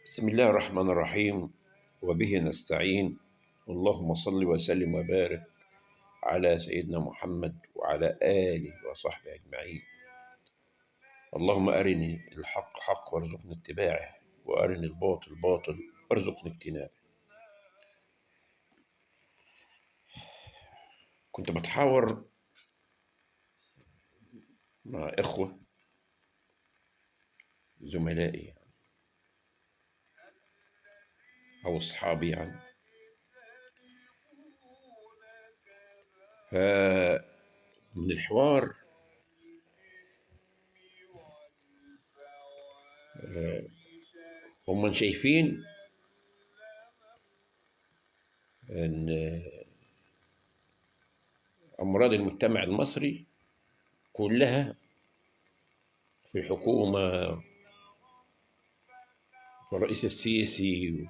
بسم الله الرحمن الرحيم، وبه نستعين. اللهم صل وسلم وبارك على سيدنا محمد وعلى آله وصحبه أجمعين. اللهم أرني الحق حق وارزقني اتباعه، وأرني الباطل باطل وارزقني اجتنابه. كنت بتحاور مع إخوة زملائي أو أصحابي يعني، فمن الحوار هم شايفين أن أمراض المجتمع المصري كلها في الحكومة، في الرئيس السيسي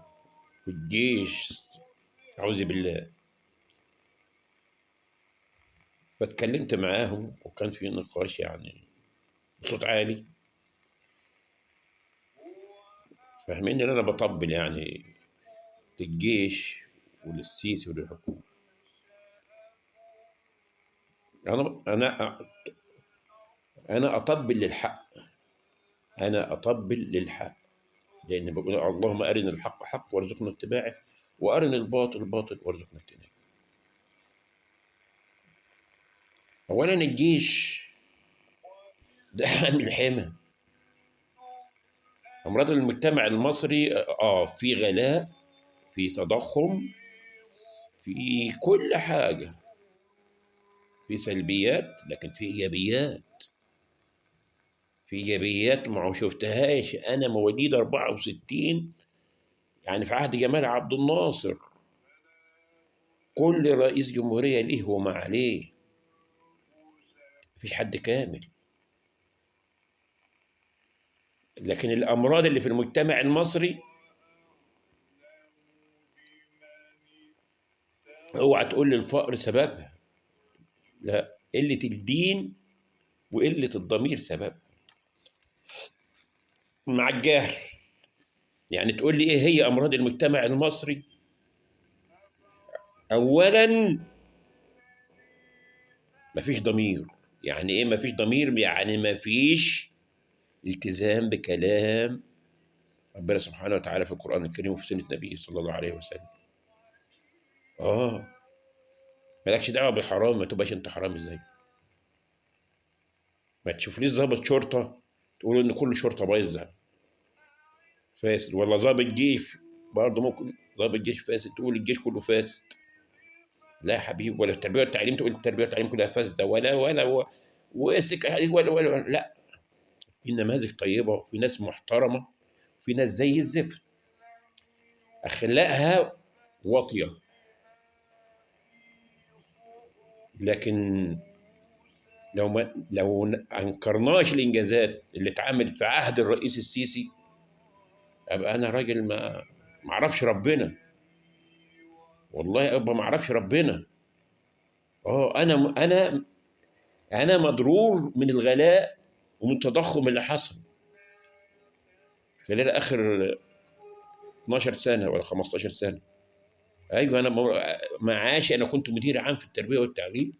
والجيش، أعوذ بالله. فاتكلمت معاهم وكان في نقاش يعني بصوت عالي، فاهمين ان انا بطبل يعني للجيش وللسيسي وللحكومة. انا اطبل للحق، انا اطبل للحق، لان بقول اللهم ارنا الحق حق وارزقنا اتباعه، وارنا الباطل باطل وارزقنا اجتنابه. اولا الجيش ده عامل حمى امراض المجتمع المصري. في غلاء، في تضخم، في كل حاجة، في سلبيات، لكن في ايجابيات. في ايجابيات ما شفتهاش. انا مواليد 64، يعني في عهد جمال عبد الناصر. كل رئيس جمهورية ليه وما عليه، مفيش حد كامل. لكن الأمراض اللي في المجتمع المصري اوعى تقول للفقر سببها، لا، قلة الدين وقلة الضمير سببها مع الجهل. يعني تقول لي ايه هي أمراض المجتمع المصري؟ أولا مفيش ضمير. يعني ايه مفيش ضمير؟ يعني مفيش التزام بكلام ربنا سبحانه وتعالى في القرآن الكريم وفي سنة نبيه صلى الله عليه وسلم. مالكش دعوة بالحرام، ما تبقاش انت حرام ازاي؟ ما تشوفليش ضابط شرطة تقول ان كل شرطة بايظة فاسد، ولا ضابط جيش برضه ممكن ضابط جيش فاسد تقول الجيش كله فاسد. لا يا حبيبي، ولا التربية والتعليم تقول التربية والتعليم كلها فاسدة، ولا ولا وسكة ولا ولا لا. في نماذج طيبة، وفي ناس محترمة، وفي ناس زي الزفت أخلاقها واطية. لكن لو أنكرناش الإنجازات اللي اتعملت في عهد الرئيس السيسي، أبقى أنا راجل ما أعرفش ربنا. والله أبقى ما أعرفش ربنا. أنا مضرور من الغلاء ومن التضخم اللي حصل خلال آخر 12 سنة ولا 15 سنة. أيوة، أنا معاشي، أنا كنت مدير عام في التربية والتعليم،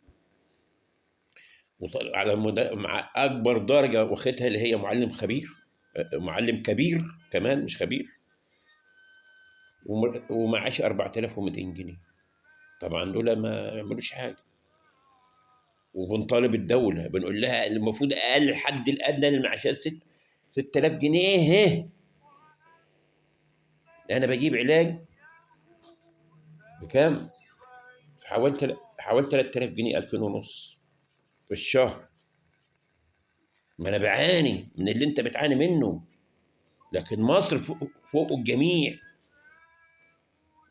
على مع أكبر درجة واخدها اللي هي معلم خبير، معلم كبير كمان مش خبير، ومعاشي 4200 جنيه. طبعا دول ما يعملوش حاجة. وبنطالب الدولة، بنقول لها المفروض أقل الحد الأدنى للمعاشات 6000 جنيه. أنا بجيب علاج بكام؟ حوالي 3000 جنيه، 2500 في الشهر. ما أنا بعاني من اللي أنت بتعاني منه، لكن مصر فوق الجميع.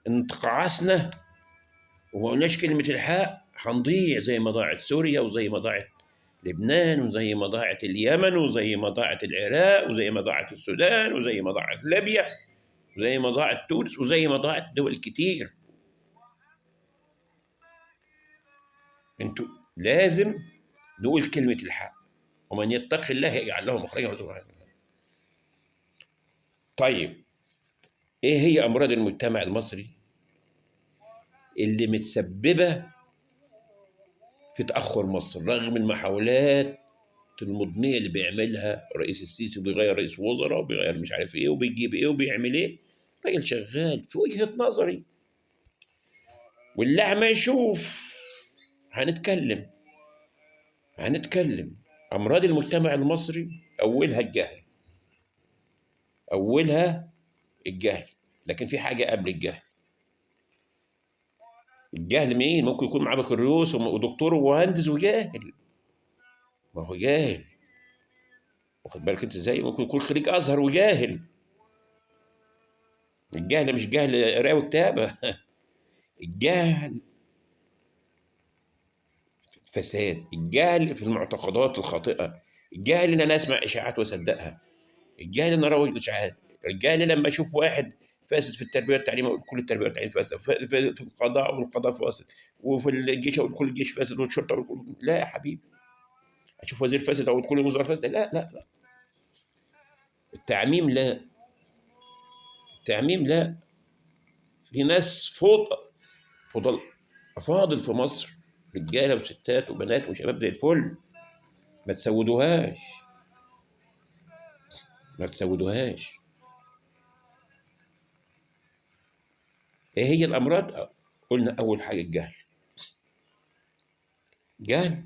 إن تقاعسنا وما قلناش كلمة الحق هنضيع، زي ما ضاعت سوريا، وزي ما ضاعت لبنان، وزي ما ضاعت اليمن، وزي ما ضاعت العراق، وزي ما ضاعت السودان، وزي ما ضاعت ليبيا، وزي ما ضاعت تونس، وزي ما ضاعت دول كتير. انتوا لازم نقول كلمة الحق، ومن يتق الله يجعل له مخرجا ويرزقه. طيب ايه هي امراض المجتمع المصري اللي متسببه في تاخر مصر رغم المحاولات المضنيه اللي بيعملها رئيس السيسي، وبيغير رئيس وزراء وبيغير مش عارف ايه وبيجيب ايه وبيعمل ايه؟ راجل شغال في وجهه نظري، واللي ما يشوف. هنتكلم امراض المجتمع المصري. اولها الجهل، اولها الجهل. لكن في حاجة قبل الجهل. الجهل مين؟ ممكن يكون معاه بكالوريوس ودكتور ومهندس وجاهل. ما هو جاهل، واخد بالك انت ازاي؟ ممكن يكون خريج ازهر وجاهل. الجهل مش جهل قرايه وكتابه، الجهل فساد، الجهل في المعتقدات الخاطئة، الجهل ان انا اسمع اشاعات واصدقها، الجهل ان انا اروج اشاعات، الجهل لما اشوف واحد فاسد في التربية والتعليم اقول كل التربية والتعليم فاسد، في القضاء والقضاء فاسد، وفي الجيش اقول كل الجيش فاسد، والشرطة اقول كل... لا يا حبيبي. اشوف وزير فاسد اقول كل الوزراء فاسد، لا لا لا. التعميم لا، التعميم لا. في ناس فضل افاضل في مصر، رجاله وستات وبنات وشباب زي الفل. ما تسودوهاش، ما تسودوهاش. ايه هي الامراض؟ قلنا اول حاجة الجهل. جهل،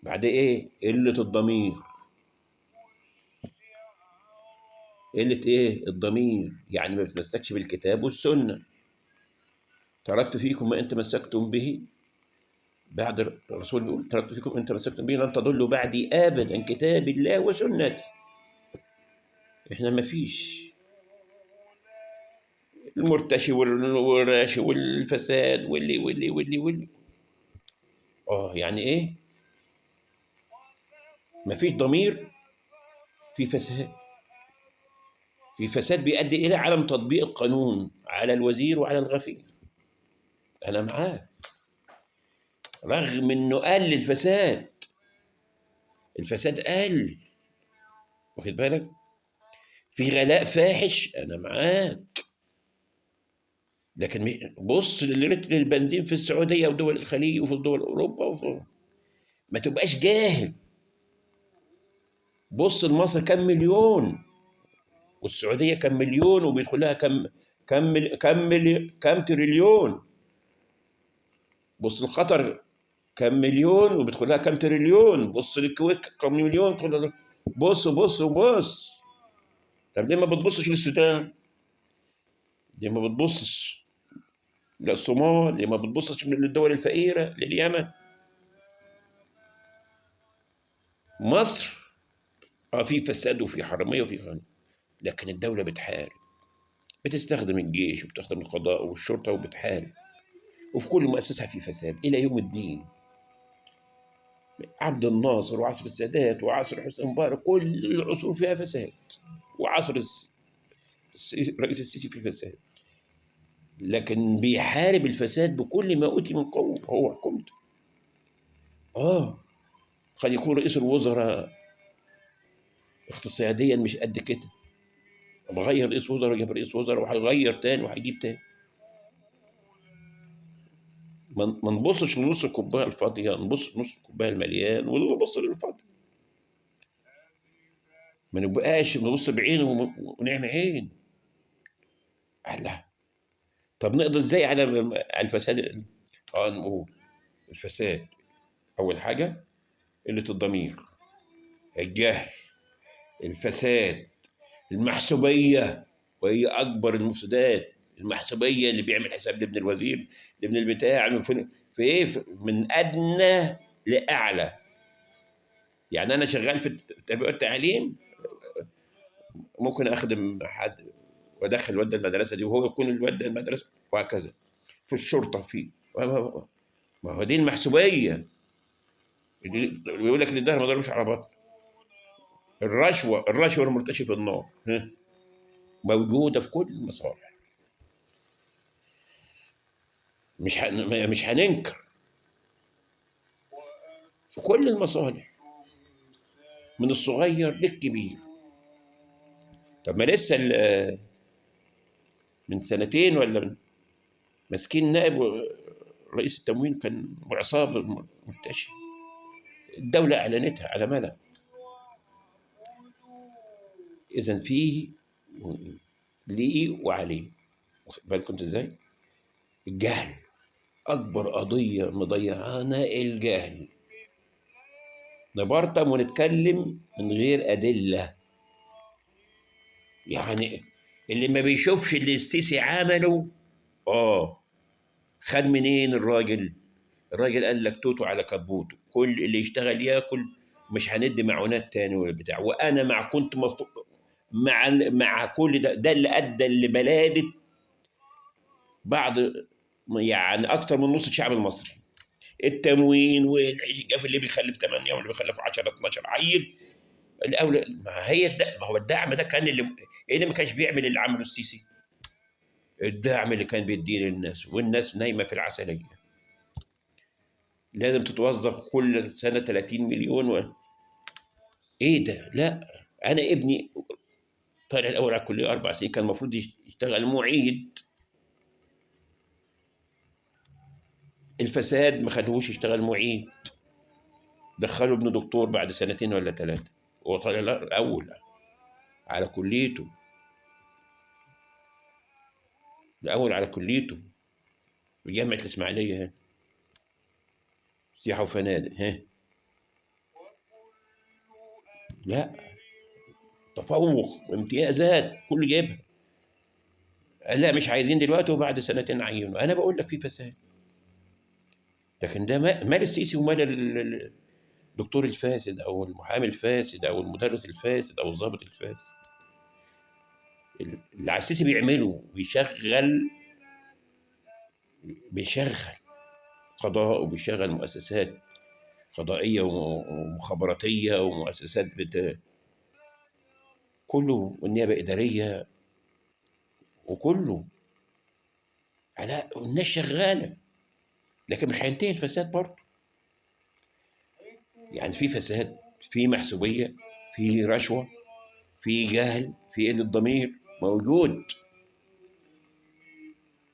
بعد ايه؟ قلة الضمير. قلة ايه؟ الضمير، يعني ما بتمسكش بالكتاب والسنة. تركت فيكم ما ان تمسكتم به، بعد الرسول بيقول تركت فيكم ان تمسكتم به لن تضلوا بعدي ابدا، كتاب الله وسنتي. احنا ما فيش المرتشي والراشي والفساد واللي واللي واللي واللي. يعني ايه؟ ما فيش ضمير، في فساد. في فساد بيؤدي الى عدم تطبيق القانون على الوزير وعلى الغفير. انا معاك، رغم انه قل الفساد، الفساد قل، واخد بالك؟ في غلاء فاحش، انا معاك. لكن بص للرتل البنزين في السعودية ودول الخليج وفي دول اوروبا وفي... ما تبقاش جاهل. بص لمصر كم مليون، والسعودية كم مليون، وبيدخل لها كم كم كم كم تريليون. بص لقطر كم مليون وبيدخل لها كم تريليون. بص للكويت كم مليون. بص بص وبص. طب ليه ما بتبصش للسودان؟ ليه ما بتبصش للصومال؟ ليه ما بتبصش للدول الفقيرة، لليمن؟ مصر في فساد وفي حرامية وفي غنى، لكن الدولة بتحارب، بتستخدم الجيش وبتستخدم القضاء والشرطة وبتحارب، وفي كل مؤسسة في فساد إلى يوم الدين. عبد الناصر وعصر السادات وعصر حسني مبارك، كل العصور فيها فساد، وعصر الرئيس السيسي في فساد، لكن بيحارب الفساد بكل ما أوتي من قوة. هو حكومته قد يكون رئيس الوزراء اقتصاديا مش قد كده، بغير رئيس وزراء وجاب رئيس وزراء وهيغير تاني وهيجيب تاني. ما نبصش لنص الكوباية الفاضيه، نبص لنص الكوباية المليان ونبص للفاضي. ما نبقاش نبص بعين ونعمل عين. الله، طب نقدر ازاي على الفساد؟ نقول الفساد اول حاجة قلة الضمير، الجهل، الفساد، المحسوبيه، وهي اكبر المفسدات. المحسوبيه اللي بيعمل حساب لابن الوزير، لابن البتاع، في ايه، من ادنى لاعلى. يعني انا شغال في التربية والتعليم، ممكن اخدم حد وادخل الواد المدرسة دي وهو يكون الواد المدرسة، وهكذا. في الشرطة، في ما هو دي المحسوبيه. بيقول لك اللي ما ضربش على بطن. الرشوة، الرشوة المرتشي في النار موجودة في كل المصالح. مش هننكر، في كل المصالح من الصغير للكبير. طب ما لسه من سنتين ولا ماسكين نائب رئيس التموين كان وعصابه مرتشي، الدولة اعلنتها على ملأ. اذا فيه ليه وعليه، واخد بالكم انت ازاي؟ الجهل اكبر قضية مضيعانا، الجهل. نبرطم ونتكلم من غير ادلة. يعني اللي ما بيشوفش اللي السيسي عمله، خد منين الراجل؟ الراجل قال لك توتو على كبوته، كل اللي يشتغل ياكل، مش هندي معونات تاني ولا بتاع. وانا مع كنت مع كل ده، ده اللي ادى لبلاده بعض، يعني اكتر من نص الشعب المصري. التموين والعيش الجاف، اللي بيخلف 8 واللي بيخلف 10 12 عيل. الاولى ما هي ما هو الدعم ده كان اللي ايه اللي ما كانش بيعمل اللي عمله السيسي؟ الدعم اللي كان بيديه للناس، والناس نايمة في العسليه. لازم تتوظف كل سنة 30 مليون ايه ده؟ لا، انا ابني طالع الاول على الكلية 4 سنين، كان المفروض يشتغل معيد. الفساد ما خلوهوش يشتغل معيد، دخلوا ابن دكتور بعد 2 ولا 3، هو طالع الاول على كليته، الاول على كليته في جامعه الاسماعيلية هنا، سياحة وفنادق. ها لا، تفوق وامتيازات كله جايبها. لا مش عايزين دلوقتي، وبعد 2 سنين عينه. انا بقول لك في فساد، لكن ده مال السيسي ومال الدكتور الفاسد او المحامي الفاسد او المدرس الفاسد او الضابط الفاسد. اللي على السيسي بيعمله، بيشغل قضاء، وبيشغل مؤسسات قضائية ومخابراتية ومؤسسات كله، والنيابة إدارية وكله، على الناس شغالة. لكن مش هينتهي الفساد برضه. يعني في فساد، في محسوبية، في رشوة، في جهل، في قلة ضمير موجود.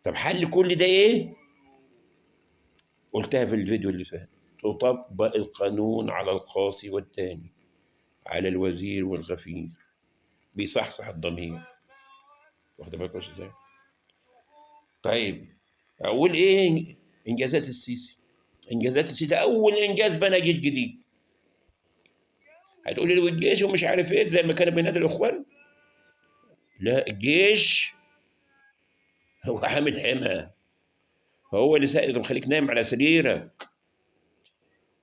طب حل كل ده ايه؟ قلتها في الفيديو اللي فات، تطبق القانون على القاصي والتاني، على الوزير والغفير، بيصحصح الضمير. واخد بالك ازاي؟ طيب اقول ايه انجازات السيسي؟ انجازات السيسي اول انجاز بنى جيش جديد. هتقولي لي والجيش ومش عارف ايه زي ما كانوا بينادوا الاخوان؟ لا، الجيش هو حامل حمى، هو اللي سائد ومخليك نايم على سريرك،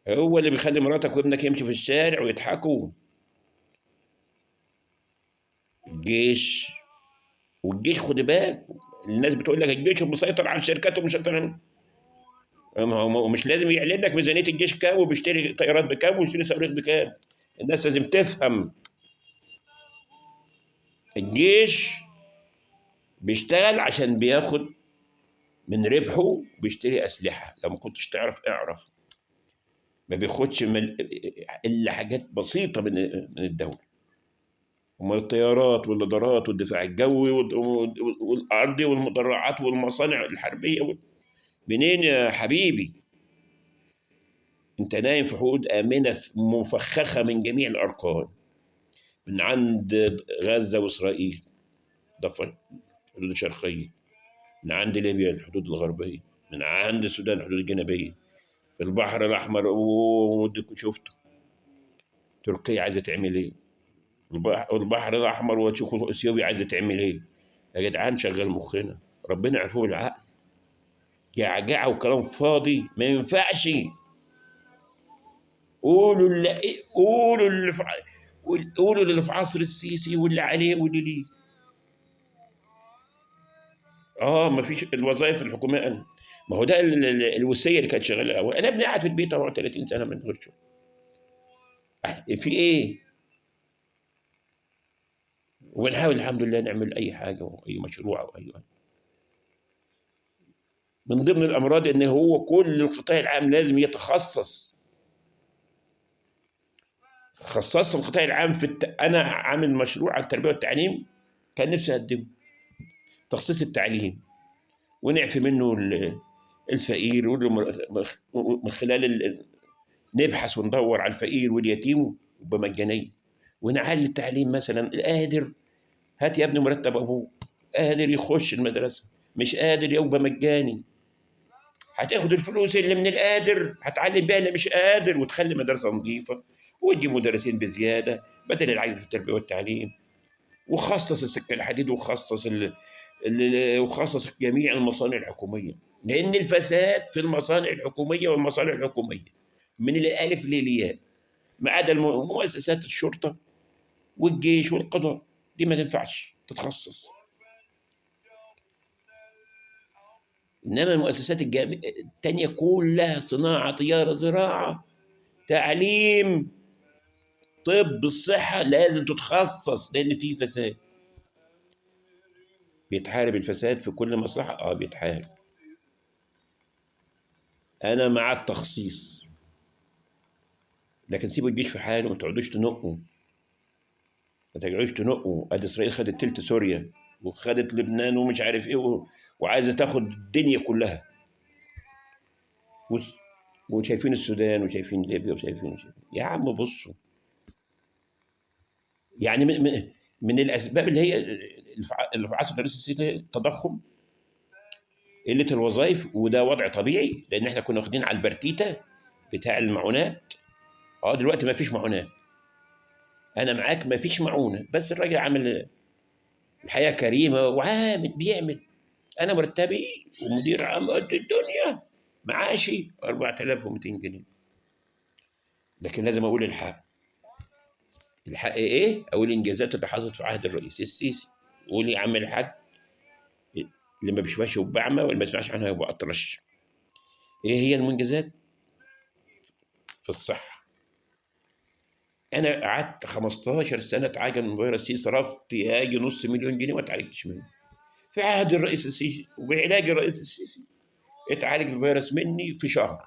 هو اللي بيخلي مراتك وابنك يمشوا في الشارع ويضحكوا. الجيش، والجيش خد بالك، الناس بتقول لك الجيش مسيطر على الشركات ومسيطر، ومش لازم يعلن لك ميزانية الجيش كام وبيشتري طيارات بكام وبيشتري صواريخ بكام. الناس لازم تفهم الجيش بيشتغل عشان بياخد من ربحه بيشتري أسلحة. لو ما كنتش تعرف اعرف، ما بياخدش من إلا حاجات بسيطة من الدولة. ومن الطيارات والرادارات والدفاع الجوي والأرضي والمدرعات والمصانع الحربية منين يا حبيبي؟ انت نايم في حدود آمنة مفخخة من جميع الأركان، من عند غزة وإسرائيل ضفة الحدود الشرقية، من عند ليبيا الحدود الغربية، من عند السودان الحدود الجنوبية، في البحر الأحمر شفته تركيا عايزة تعمل إيه، البحر الأحمر وتشوفوا إثيوبيا عايزة تعمل إيه. يا جدعان شغل مخنا، ربنا يعرفوه بالعقل. جعجعة وكلام فاضي ما ينفعش. قولوا اللي في قولوا اللي في عصر السيسي واللي عليه واللي ليه. ما فيش الوظائف الحكومية، ما هو ده الوصية اللي كانت شغالة الاول. انا ابني قاعد في البيت 34 سنة من غير شغل، في ايه؟ وبنحاول الحمد لله نعمل اي حاجة واي مشروع او اي. من ضمن الامراض ان هو كل القطاع العام لازم يتخصص. خصصت القطاع العام في انا عامل مشروع على التربية والتعليم، كان نفسي اقدمه، تخصيص التعليم ونعفي منه الفقير، من خلال نبحث وندور على الفقير واليتيم بمجانيه، ونعلي التعليم مثلا. القادر هات يا ابني مرتب ابوه، قادر يخش المدرسة، مش قادر يبقى مجاني. هتاخد الفلوس اللي من القادر هتعلم بيها اللي مش قادر، وتخلي مدرسه نظيفة وتجيب مدرسين بزيادة بدل العجز في التربية والتعليم، وخصص السكة الحديد، وخصص وخصص جميع المصانع الحكومية، لان الفساد في المصانع الحكومية، والمصانع الحكومية من الالف للياء، ما عدا مؤسسات الشرطة والجيش والقضاء، دي ما تنفعش تتخصص. انما المؤسسات التانية كلها صناعة، تجارة، زراعة، تعليم، طب، الصحة، لازم تتخصص لان في فساد. بيتحارب الفساد في كل مصلحة؟ بيتحارب. انا مع التخصيص، لكن سيبوا الجيش في حاله، ما تقعدوش تنقوا، ما تقعدوش تنقوا. ادي اسرائيل خدت تلت سوريا وخدت لبنان ومش عارف ايه، وعايزه تاخد الدنيا كلها، وشايفين السودان وشايفين ليبيا وشايفين يا عم بصوا. يعني من الاسباب اللي هي اللي في عصر الرئيس السيسي التضخم، قلة الوظائف، وده وضع طبيعي لان احنا كنا واخدين على البرتيتا بتاع المعونات. دلوقتي ما فيش معونات، انا معاك ما فيش معونة، بس الراجل عامل الحياة كريمة وعامل بيعمل. انا مرتبي ومدير عام قد الدنيا، معاشي 4200 جنيه، لكن لازم اقول الحق. الحق ايه؟ اقول الانجازات اللي حصلت في عهد الرئيس السيسي. قول يا عم الحاج، اللي ما بيشوفهاش يبقى اعمى، واللي ما يسمعش عنها يبقى اطرش. ايه هي المنجزات؟ في الصحة. انا قعدت 15 سنة اتعالج من فيروس سي، صرفت ياجي 500,000 جنيه وما اتعالجتش منه. في عهد الرئيس السيسي وبعلاج الرئيس السيسي اتعالج الفيروس مني في شهر،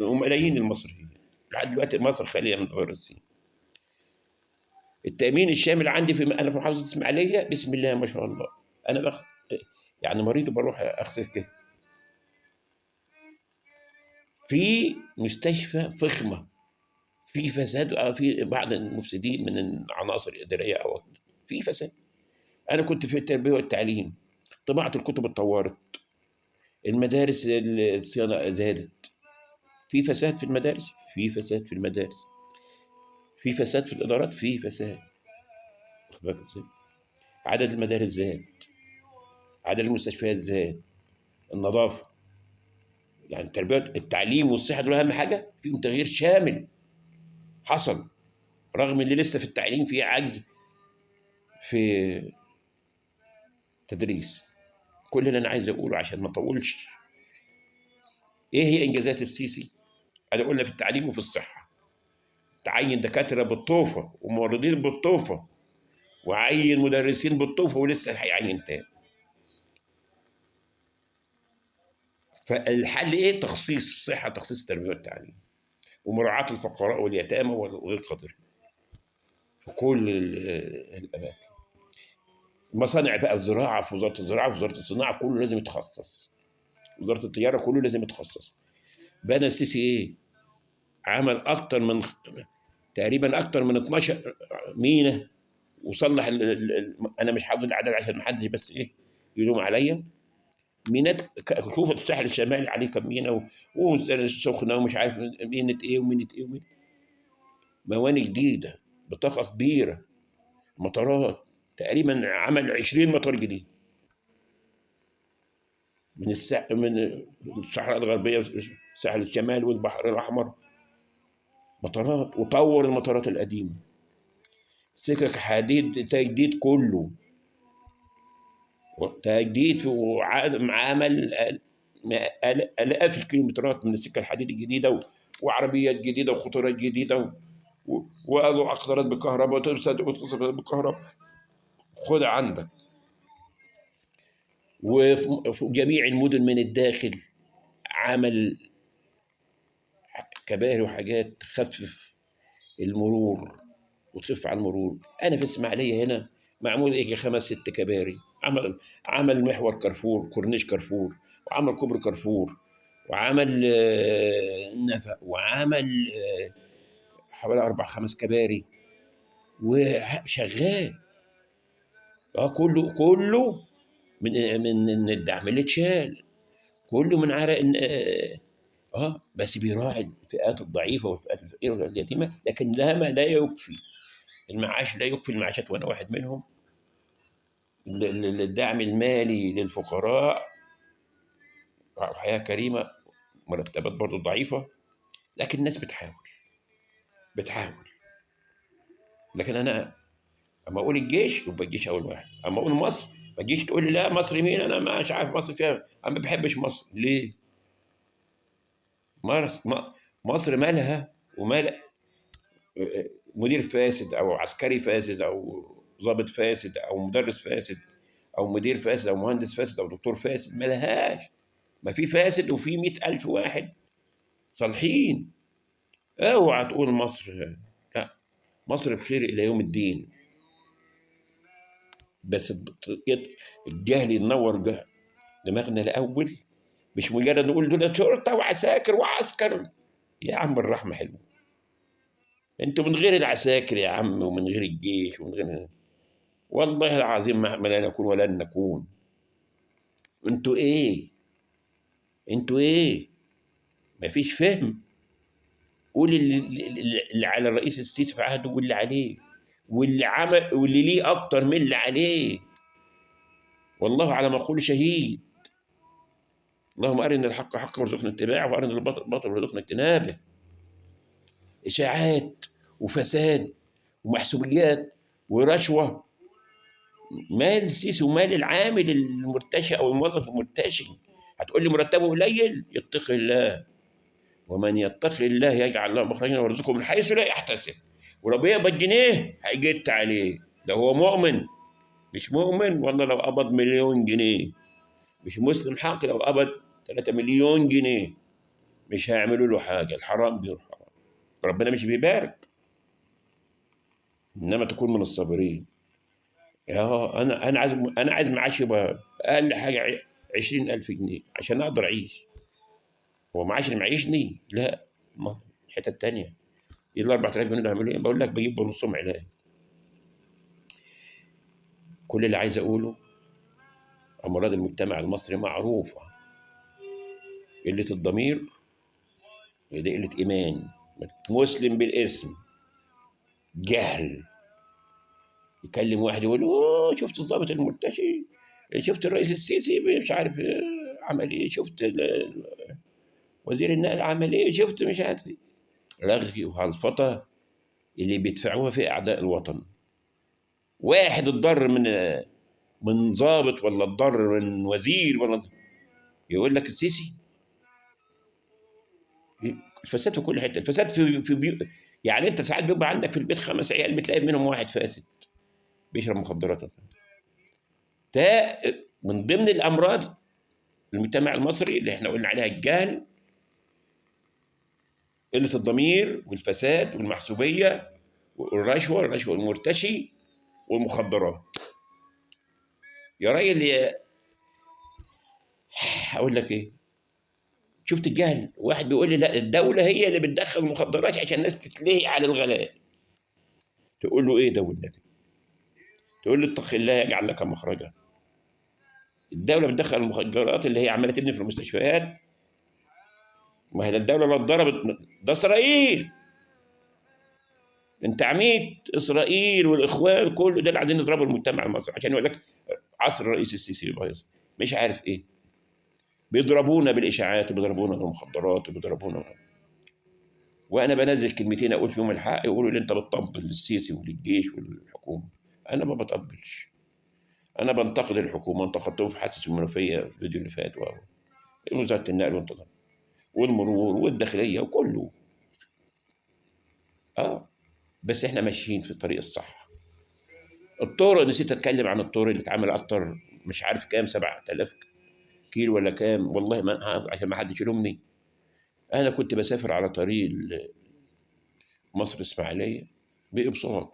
وملايين المصريين لحد دلوقتي مصر خالية من فيروس سي. التامين الشامل عندي في، انا في محافظة الاسماعيلية، بسم الله ما شاء الله، انا يعني مريض وبروح اغسل كده في مستشفى فخمة، في فساد، في بعض المفسدين من العناصر الادارية او في فساد. انا كنت في التربية والتعليم، طباعه الكتب اتطورت، المدارس الصيانة زادت، في فساد في المدارس، في فساد في المدارس، في فساد في الادارات، في فساد. عدد المدارس زاد، عدد المستشفيات زاد، النظافة، يعني التربية التعليم والصحة دول اهم حاجة، فيهم تغيير شامل حصل، رغم اللي لسه في التعليم في عجز في تدريس. كل اللي انا عايز اقوله عشان ما اطولش، ايه هي انجازات السيسي؟ انا قلنا في التعليم وفي الصحة، تعين دكاترة بالطوفه وممرضين بالطوفه، وعين مدرسين بالطوفه، ولسه هيعين تاني. فالحل ايه؟ تخصيص الصحة، تخصيص التربية والتعليم، ومراعاة الفقراء واليتامى والغير قادرين في كل الاماكن. المصانع بقى، الزراعة في وزارة الزراعة، في وزارة الصناعة، كله لازم يتخصص، وزارة التجارة كله لازم يتخصص. بنى السيسي ايه؟ عمل اكتر من تقريبا اكتر من 12 مينا، وصلح انا مش حافظ العدد عشان ما حدش بس ايه يلوم عليا. مينات، شوف الساحل الشمالي عليه كم مينا، والسخنه ومش عارف مينة ايه ومينة ايه ومينة، مواني جديدة بطاقة كبيرة، مطارات، تقريبا عمل 20 مطار جديد من من الصحراء الغربية، ساحل الشمال والبحر الاحمر، مطارات، وطور المطارات القديمة، سكك حديد تجديد كله، تجديد، وعمل آلاف الكيلومترات من السكة الحديد الجديدة، وعربيات جديدة، وخطورات جديدة، وقالوا أقطارات بالكهرباء، وتوصل بالكهرباء. خد عندك. وفي جميع المدن من الداخل عمل كباري وحاجات تخفف المرور وتخف على المرور. أنا في الإسماعيلية هنا معمول ايه 5 6 كباري، عمل محور كارفور، كورنيش كارفور، وعمل كوبري كارفور، وعمل نفق، وعمل حوالي 4 5 كباري، وشغال. كله من الدعم اللي اتشال، كله من عرق بس بيراعي الفئات الضعيفة والفئات الفقيرة واليتيمه، لكن لا، ما لا يكفي المعاش، لا يكفي المعاشات، وانا واحد منهم. الدعم المالي للفقراء، حياة كريمة، مرتبات برضو ضعيفة، لكن الناس بتحاول. لكن انا اما اقول الجيش يبقى الجيش اول واحد، اما اقول مصر ما تجيش تقول لي لا مصر مين، انا مش عارف مصر فيها، انا ما بحبش مصر. ليه؟ مصر مالها ومال مدير فاسد او عسكري فاسد او ضابط فاسد او مدرس فاسد او مدير فاسد او مهندس فاسد او دكتور فاسد؟ مالهاش. ما في فاسد وفي 100,000 واحد صالحين. اوعى تقول مصر، لا، مصر بخير الى يوم الدين. بس الجهل ينور دماغنا الاول، مش مجرد نقول دول شرطه وعساكر وعسكر. يا عم الرحمة حلوة، انتوا من غير العساكر يا عم، ومن غير الجيش، ومن غير، والله العظيم ما لا نكون ولن نكون. انتوا ايه؟ انتوا ايه؟ مفيش فهم. قول اللي على الرئيس السيسي في عهده واللي عليه، واللي عمل، واللي ليه اكتر من اللي عليه. والله على ما اقول شهيد. اللهم ارنا الحق حقا وارزقنا اتباعه، وارنا الباطل باطلا وارزقنا اجتنابه. اشاعات وفساد ومحسوبيات ورشوه. مال السيسي ومال العامل المرتشي او الموظف المرتشي. هتقول لي مرتبه قليل؟ يتقي الله، ومن يتقي الله يجعل له مخرجا ويرزقه من حيث لا يحتسب. ولو بيقبض جنيه هيجت عليه، لو هو مؤمن. مش مؤمن والله لو قبض 1,000,000 جنيه، مش مسلم حق لو قبض 3 مليون جنيه مش هيعملوا له حاجة. الحرام بيروح حرام، ربنا مش بيبارك. انما تكون من الصابرين. يا انا عايز معاش يبقى اقل حاجة 20,000 جنيه عشان اقدر اعيش. هو معاش اللي معيشني؟ لا، الحتة التانية ايه ال 4000 جنيه ده هعملوا ايه؟ بقول لك بجيب بنصهم علاج. كل اللي عايز اقوله، امراض المجتمع المصري معروفة: قلة الضمير، دي قلة ايمان، مسلم بالاسم، جهل. يكلم واحد يقول اوه شفت الضابط المرتشي، شفت الرئيس السيسي مش عارف عمل ايه، شفت وزير النقل عمل ايه، شفت مش عارف ايه. رغي وهلفطه اللي بيدفعوها في اعداء الوطن. واحد اتضر من ضابط ولا اتضر من وزير ولا يقول لك السيسي. الفساد في كل حتة، الفساد في يعني انت ساعات بيبقى عندك في البيت 5 عيال بتلاقي منهم واحد فاسد بيشرب مخدرات. ده من ضمن الامراض المجتمع المصري اللي احنا قلنا عليها: الجهل، قلة الضمير، والفساد، والمحسوبيه، والرشوه، الرشوة المرتشي، والمخدرات. يا راجل اقول لك ايه، شفت الجهل؟ واحد بيقول لي لا الدولة هي اللي بتدخل المخدرات عشان الناس تتلهي على الغلاء. تقول له ايه ده والنبي؟ تقول له اتق الله يجعل لك مخرجا. الدولة بتدخل المخدرات اللي هي عماله تبني في المستشفيات. ما هي الدولة لو اتضربت ده اسرائيل. انت عميد اسرائيل والاخوان كله ده اللي عايزين يضربوا المجتمع المصري عشان يقول لك عصر الرئيس السيسي بايظ مش عارف ايه. بيضربونا بالاشاعات وبيضربونا بالمخدرات وبيضربونا، وانا بنزل كلمتين اقول فيهم الحق يقولوا لي انت بتطبل للسيسي وللجيش وللحكومه. انا ما بطبلش، انا بنتقد الحكومة، انتقدتهم في حادثه المنوفية في الفيديو اللي فات، وزارة النقل والانتظام والمرور والداخليه وكله. بس احنا ماشيين في الطريق الصح. الطرق، نسيت اتكلم عن الطرق اللي اتعمل اكتر مش عارف كام، 7000 كيلو ولا كام، والله ما عشان ما حدش يلومني. انا كنت بسافر على طريق مصر الاسماعيلية بقبصات،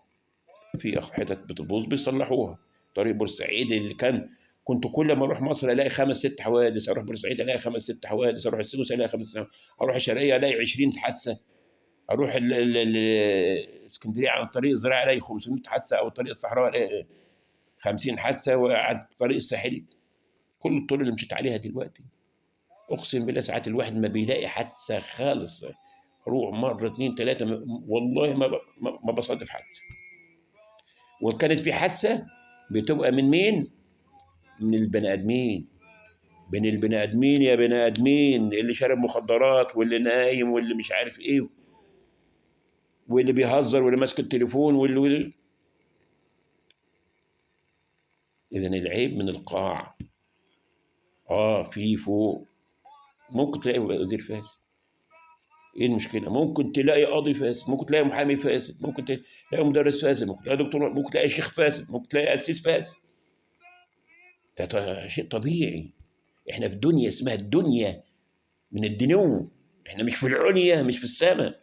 في حتت بتبوظ بيصلحوها. طريق بورسعيد اللي كان كنت كل ما اروح مصر الاقي 5 6 حوادث، اروح بورسعيد الاقي 5 6 حوادث، اروح السويس الاقي 5 6، اروح الشرقية الاقي 20 حادثه، اروح الاسكندرية عن الطريق الزراعي الاقي 500 حادثه، او الطريق الصحراوي الاقي 50 حادثه، وعن الطريق الساحلي. كل الطرق اللي مشيت عليها دلوقتي اقسم بالله ساعات الواحد ما بيلاقي حادثه خالص. روح مرة 2 3 والله ما بصادف حادثه. وكانت في حادثه بتبقى من مين؟ من البني ادمين، بين البني ادمين يا بني ادمين، اللي شارب مخدرات واللي نايم واللي مش عارف ايه واللي بيهزر واللي ماسك التليفون واللي. اذا العيب من القاع. في فوق ممكن تلاقي وزير فاسد، ايه المشكلة؟ ممكن تلاقي قاضي فاسد، ممكن تلاقي محامي فاسد، ممكن تلاقي مدرس فاسد، ممكن تلاقي دكتور، ممكن تلاقي شيخ فاسد، ممكن تلاقي قسيس فاسد. ده شيء طبيعي. احنا في دنيا اسمها الدنيا من الدنو، احنا مش في العليا، مش في السماء.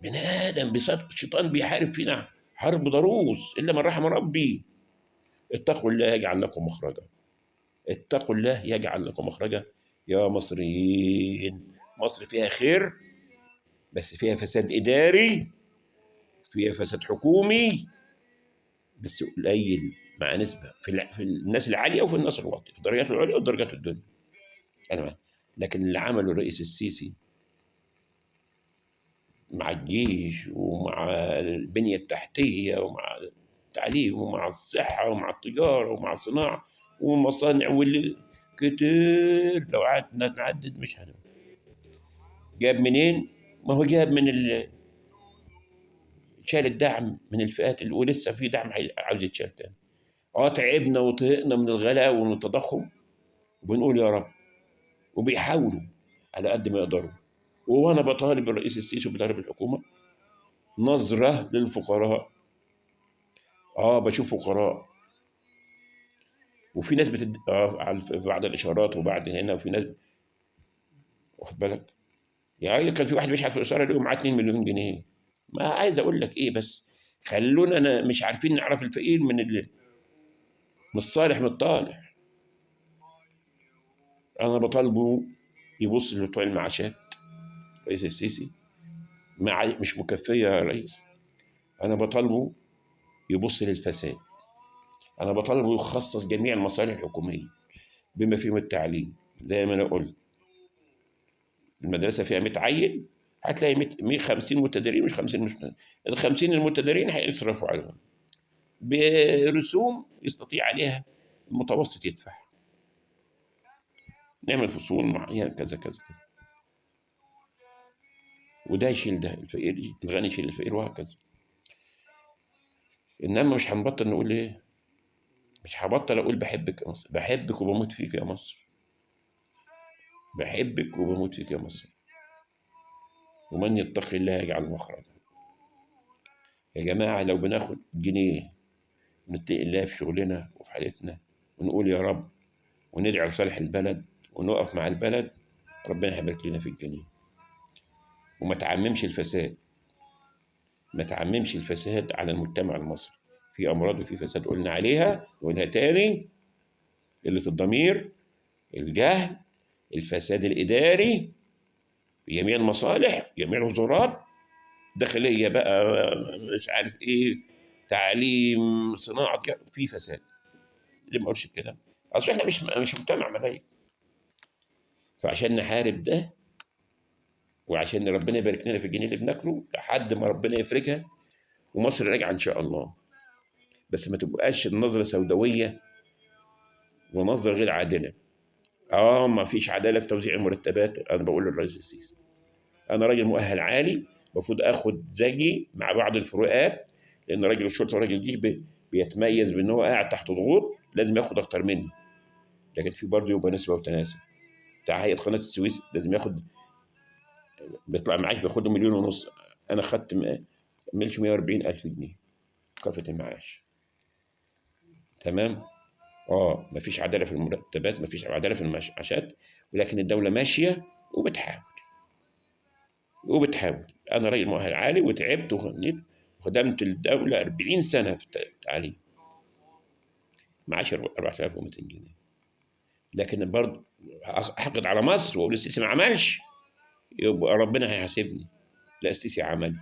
بني ادم بصدق الشيطان بيحارب فينا حرب ضروس الا من رحم ربي. اتقوا الله يجعل لكم مخرجا، اتقوا الله يجعل لكم مخرجا يا مصريين. مصر فيها خير بس فيها فساد اداري، فيها فساد حكومي بس قليل مع نسبه في الناس العالية وفي الناس الواطيه، في الدرجات العليا والدرجات الدنيا. انا معاك. لكن اللي عمله الرئيس السيسي مع الجيش ومع البنية التحتية ومع التعليم ومع الصحة ومع التجارة ومع الصناعة والمصانع واللي كتير لو قعدنا نعدد مش هنعمل. جاب منين؟ ما هو جاب من شال الدعم من الفئات اللي ولسه في دعم عاوز يتشال تاني. تعبنا وطهقنا من الغلاء ومن التضخم، وبنقول يا رب، وبيحاولوا على قد ما يقدروا. وانا بطالب الرئيس السيسي وبطالب الحكومة نظره للفقراء. بشوف فقراء، وفي ناس بعد الاشارات وبعد هنا، وفي ناس واخد بالك. يعني كان في واحد بيشحت في الاشارة اليوم معاه 2 مليون جنيه. ما عايز اقول لك ايه، بس خلونا أنا مش عارفين نعرف الفقير من الصالح من الطالح. انا بطالبه يبص لبتوع المعاشات. رئيس السيسي مش مكفيه يا رئيس. انا بطالبه يبص للفساد. انا بطالبه يخصص جميع المصالح الحكومية بما فيهم التعليم. زي ما انا قلت المدرسة فيها 100 عيل، هتلاقي 150 متدرين، مش 50، مش ال 50 المتدرين هيصرفوا عليهم برسوم يستطيع عليها المتوسط يدفع. نعمل فصول معينة كذا كذا كذا، وده يشيل ده، الفقير الغني يشيل الفقير وهكذا. انما مش هنبطل نقول ايه، مش هبطل اقول بحبك يا مصر، بحبك وبموت فيك يا مصر، بحبك وبموت فيك يا مصر. ومن يتقي الله يجعل مخرجا. يا جماعة لو بناخد جنيه نتقي الله في شغلنا وفي حالتنا، ونقول يا رب، وندعي لصالح البلد، ونقف مع البلد، ربنا هيبارك لنا في الجنيه. وما تعممش الفساد، ما تعممش الفساد على المجتمع المصري. في أمراض وفي فساد قلنا عليها، نقولها تاني: قلة الضمير، الجهل، الفساد الإداري في جميع المصالح، جميع الوزارات، داخلية بقى مش عارف إيه، تعليم، صناعة، في فساد. ليه ما أقولش الكلام؟ أصل إحنا مش مجتمع ملايين. فعشان نحارب ده، وعشان ربنا يبارك لنا في الجنيه اللي بناكله لحد ما ربنا يفرجها ومصر راجعة إن شاء الله. بس ما تبقاش النظرة سوداوية ونظرة غير عادلة. ما فيش عدالة في توزيع المرتبات. أنا بقول للرئيس السيسي، أنا راجل مؤهل عالي، المفروض آخد زيي مع بعض الفروقات، لأن راجل الشرطة وراجل الجيش بيتميز بإن هو قاعد تحت ضغوط، لازم ياخد أكتر مني. لكن في برضه يبقى نسبة وتناسب. بتاع هيئة قناة السويس لازم ياخد، بيطلع معاش بياخد 1.5 مليون، أنا خدت ملش 140,000 جنيه كافة المعاش. تمام؟ مفيش عدالة في المرتبات، مفيش عدالة في المعاشات، ولكن الدولة ماشية وبتحاول. أنا راجل مؤهل عالي وتعبت وغنيت، وخدمت الدولة 40 سنة في التعليم، معاش 4200 جنيه. لكن برضه احقد على مصر واقول السيسي ما عملش، يبقى ربنا هيحاسبني. لا، السيسي عمل،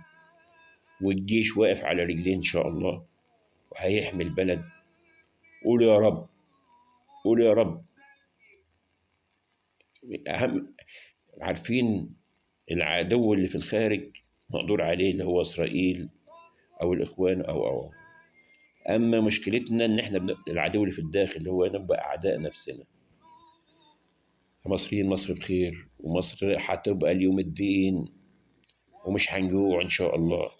والجيش واقف على رجليه ان شاء الله، وهيحمي البلد. قولوا يا رب، قولوا يا رب. أهم عارفين العدو اللي في الخارج مقدور عليه، اللي هو إسرائيل أو الإخوان أو. أما مشكلتنا إن إحنا العدو اللي في الداخل اللي هو نبقى أعداء نفسنا. المصريين، مصر بخير، ومصر هتبقى اليوم الدين، ومش هنجوع إن شاء الله،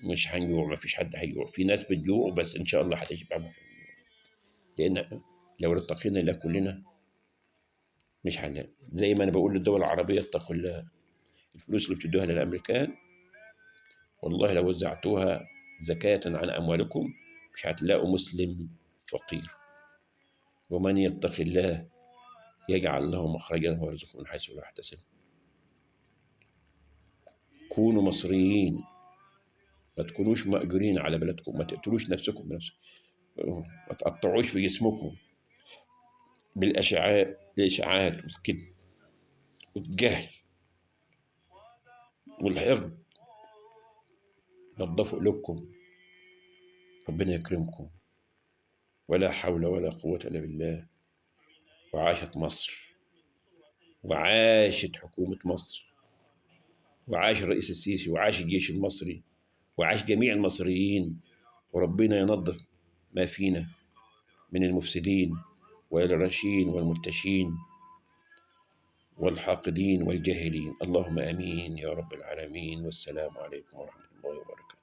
مش هنجوع، ما فيش حد هيجوع. في ناس بتجوع بس إن شاء الله هتشبع، لأن لو ارتقينا الله كلنا مش هنلاقي. زي ما أنا بقول للدول العربية اتقوا الله، الفلوس اللي بتدوها للأمريكان والله لو وزعتوها زكاة عن أموالكم مش هتلاقوا مسلم فقير. ومن يتق الله يجعل له مخرجا ويرزقه من حيث لا يحتسب. كونوا مصريين، ما تكونوش مأجورين على بلدكم، ما تقتلوش نفسكم بنفسكم، ما تقطعوش في جسمكم بالإشاعات والكذب والجهل والحقد. نظفوا قلوبكم، ربنا يكرمكم. ولا حول ولا قوة إلا بالله. وعاشت مصر، وعاشت حكومة مصر، وعاش الرئيس السيسي، وعاش الجيش المصري، وعاش جميع المصريين. وربنا ينظف ما فينا من المفسدين والراشين والمرتشين والحاقدين والجاهلين. اللهم آمين يا رب العالمين. والسلام عليكم ورحمة الله وبركاته.